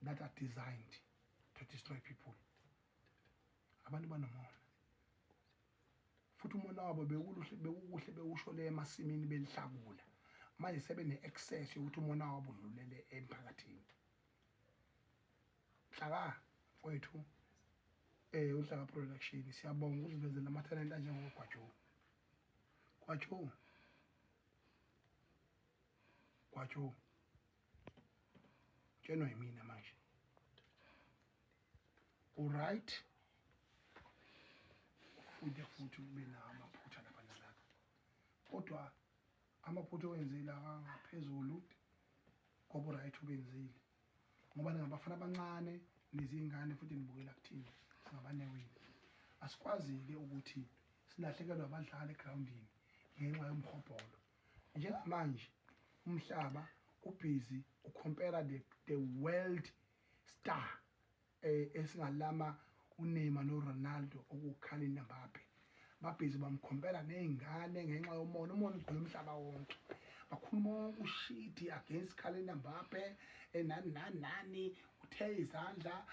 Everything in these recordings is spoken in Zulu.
that are designed to destroy people. Abantu banomona, futhi umona wabo bewuluhle, bewukuhle, bewusho le emasimini belihlakula. Manje sebene-access yokuthi umona wabo udlulele emphakathini. Hlaka mfowethu, uHlaka Production, siyabonga ukusivezela amathalente anjengoGwajo. Gwajo, Gwajo, tshenwa yimina manje, uright, futhi ube nawo amaphutha lapha nalapha, kodwa amaphutha owenzile akangaphezulu ngoba uright ubenzile, ngoba ningabafana abancane, nizingane, futhi nibukela kuthina singabanewini. Asikwazi-ke ukuthi silahlekelwe abadlali egrawundini ngenxa yomhobholo. Njengamanje umhlaba ubhizi ucompare the world star esingalama uNeymar noRonaldo, okuKylian Mbappe. Babhizi bamkhompera ney'ngane ngenxa yomona. Umona ugcwele umhlaba wonke. Bakhuluma wonke ushidi against Kylian Mbappe, nani nani nani, uthe izandla,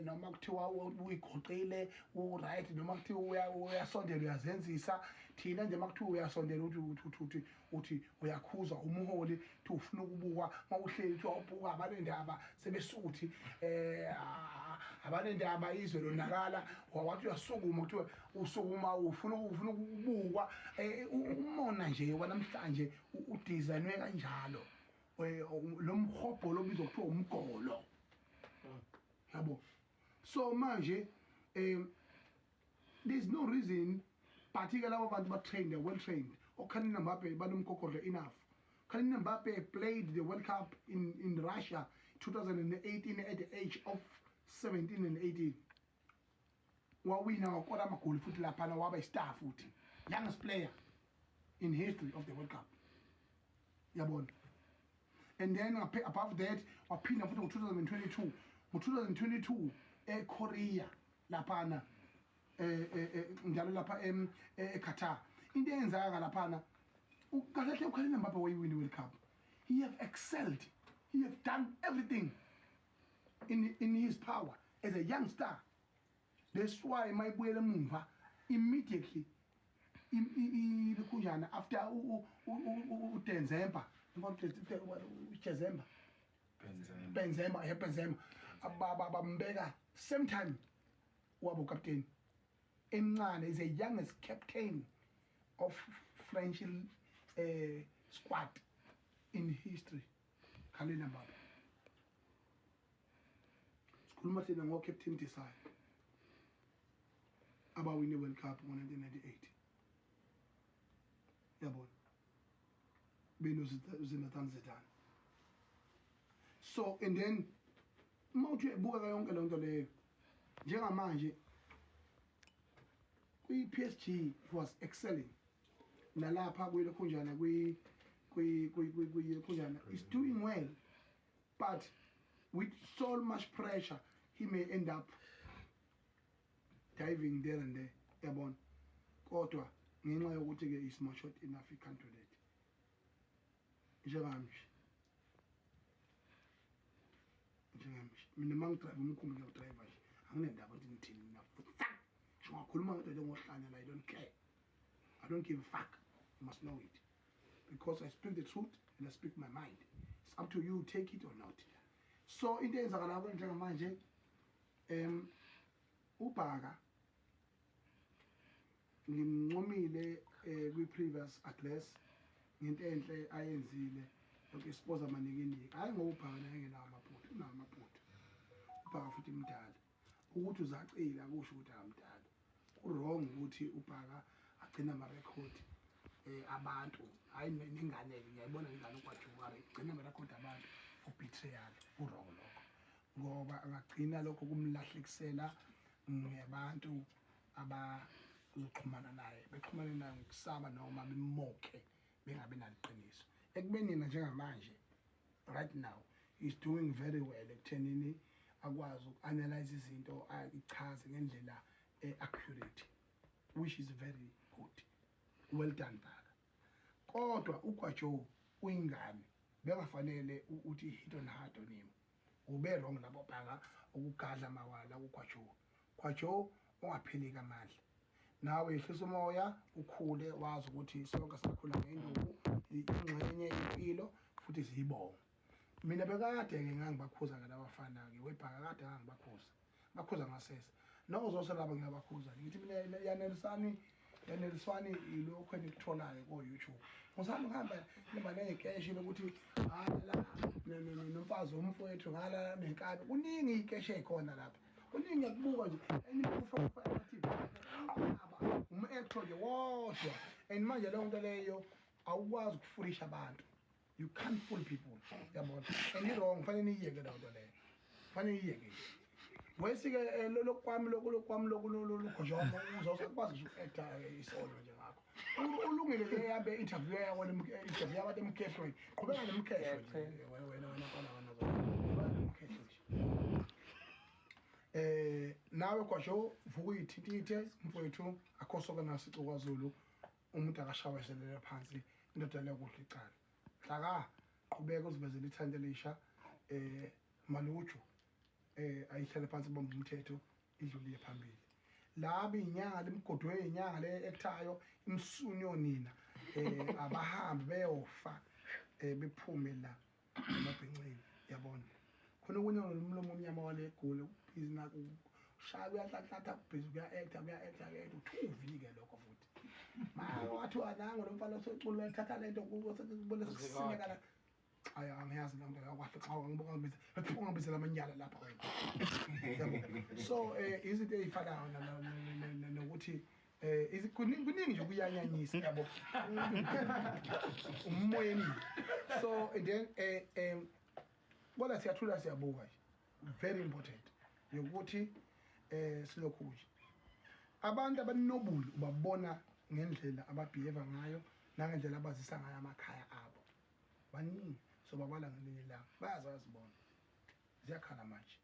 noma kuthiwa uyigoqile u-right, noma kuthiwa uyasondela uyazenzisa. Thina nje makuthiwa uyasondela, uthi uthi uthi uthi uyakhuza umholi, uthi ufuna ukubukwa. Mawuhleli uthi awubuka, abanendaba sebesuthi, abanendaba, izwe lonakala. Wathi uyasukuma, kuthiwa usukuma ufuna ukubukwa. Umona nje wanamhlanje udesignwe kanjalo, lo mhobholo obizwa kuthiwa umgolo, yabo. So manje there's no reason, but ke labo bantu ba-trained, they're well trained. OKylian Mbappe banomgogodlo enough. Kylian Mbappe played the World Cup in Russia 2018 at the age of 17 and 18. Wawina, wakora amagoli futhi laphana, waba i-star futhi, youngest player in history of the World Cup, yabona. And then above that waphinda futhi ngo-2022, ngo-2022 eKorea laphana, njalo lapha eQatar. Into eyenzeka laphana kahle hle, uKylian Mbappe wayiwina i-World Cup. He have excelled, he have done everything in his power as a young star. That's why mayibuyela emumva immediately ilokhunjana after uDenzemba, uJezemba. Benzema. Benzema, yeah, Benzema. Bambeka same time wabo captain emncane, is a youngest captain of French squad in history, Kylian Mbappe. Sikhuluma thina ngo Captain Desai abawine World Cup ngo-1998, yabona, beno Zinedine Zidane. So and then uma uthi uyayibuka yonke le nto leyo njengamanje kwi-PSG he was excelling, nalapha kwilokhunjana kwi kwilokhunjana is doing well, but with so much pressure he may end up diving there and there, yabona. Kodwa ngenxa yokuthi-ke is matured enough, he can't do that njengami nje. Mina uma ngidrive umkhumbi, ngiyawudrayiva nje, anginendaba ukuthi ngithini mina futhi. Fuck, ngisho ngakhuluma ngento njengohlanya la, I don't care, I don't give a fuck. You must know it, because I speak the truth and I speak my mind. It's up to you, take it or not. So into eyenzakalayo njengamanje, uBhaka ngimncomile kwi-previous address ngento enhle ayenzile yoku-expose amanikiniki. Hhayi ngoba uBhaka naye engenawo amaphutha, unawo amaphutha uBhaka, futhi mdala. Ukuthi uzacile akusho ukuthi akamdala. Ku-wrong ukuthi uBhaka agcine amarekhodi abantu, hhayi nengane-ke. Ngiyayibona nengane uKwajuwari igcina amarekhodi abantu for betrayal. Ku-wrong lokho, ngoba angagcina lokho kumlahlekisela ngebantu abazoxhumana naye, bexhumane naye ngokusaba noma bemokhe bengabi naliqiniso. Ekubeni yena njengamanje, right now, is doing very well ekuthenini akwazi uku-analyze izinto, ichaze ngendlela e-accurate, which is very good. Well done, Bhaka. Kodwa uGwajo uyingane, bengafanele uthi hit on hard on him. Ube wrong labo Bhaka ukugadla mawala kuGwajo. Gwajo ungapheli amandla. Nawe yehlisa umoya, ukhule, wazi ukuthi sonke sikhula ngenduku, ingxenye impilo futhi siyibonga. Mina bekade-ke ngangibakhuza ke labafana-ke weBhaka, kade ngangibakhuza, bakhuza ngasese nozose laba ngiyabakhuza, ngithi mina yanelisani, yaneliswani ilokhu enikutholayo ko-YouTube. Ngisami ngihamba ngihamba ney'keshi lokuthi ngala nomfazi womfowethu, ngala nenkabi, kuningi iy'keshi ey'khona lapha, kuningi ngiyakubuka nje enikufa-TV um-actor nje wodwa. And manje leyo nto leyo awukwazi ukufulisha abantu, you can't fool people, yabona? And i-wrong, fanele niyiyeke leyo nto leyo, fanele niyiyeke nje. Wesike lokwami lokwami lokugojoma uzosakwazi nje uku-acta isolo nje ngakho. Ulungile ke, yabe interview yakho, interview yabantu emkhehlweni, qhubeka nemkhehlo nje wena, wena, wena mfana, wena qhubeka nemkhehlo nje. Nawe Gwajo, vuka uyithintithe mfowethu, akho soke nasicu kwaZulu, umuntu akashawa eselela phansi, indoda leyo kuhle icala. Hlaka qhubeka uzivezele ithante elisha. Maluju ayihlale phansi, bomba umthetho, idluliye phambili. Laba inyanga lemgodwe, inyanga le ekuthayo imsunyo nina, abahambi beyofa, bephume la emabhenceni, yabona? Khona okunye nomlomo omnyama wale gule ubhizi naku shaya, kuyanhlanhlatha, kubhizi, kuya-acta, kuya-acta, kuya-acta uthuvi-ke lokho futhi. Ma wathi anango lo mfana osecula uyayithatha lento kubona sekusineka. Ayi, angiyazi leyo nto leyo kahle, xa ngibuka ngibiza ungabizela amanyala lapha wena, yabo? So izinto ey'fanayo nokuthi kuningi nje kuyanyanyisa, yabo, umoyeni. So and then kodwa siyathula, siyabuka nje. Very important yokuthi silokhu nje abantu abanobuli ubabona ngendlela ababehave ngayo nangendlela abazisa ngayo amakhaya abo. Baningi, so babala ngelinye ilanga, bayazazibona ziyakhala manje.